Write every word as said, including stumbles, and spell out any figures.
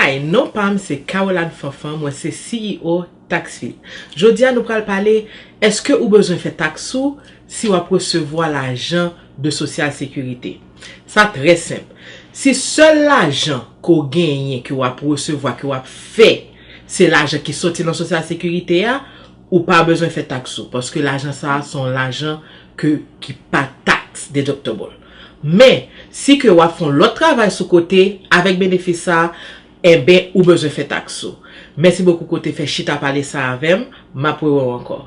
Hi, non pa m se Caroline Fanfan, mwen se C E O Taxfield. Jodi a nou pral pale, èske ou bezwen fè taks ou si w ap resevwa lajan de Sosyal Sekirite? Sa trè senp. Si sèl lajan ke w genyen, ke w ap resevwa, ke w ap fè, se lajan ki soti nan Sosyal Sekirite a, ou pa bezwen fè taks ou, paske lajan sa a se yon lajan ke, ki pa tax deductible. Men, si ke w ap fè yon lòt travay sou kote avèk benefis sa a, enben, ou bezwen fè taks ou. Mèsi bokou ke w te fè chita pale sa avè m, m ap rewè w ankò.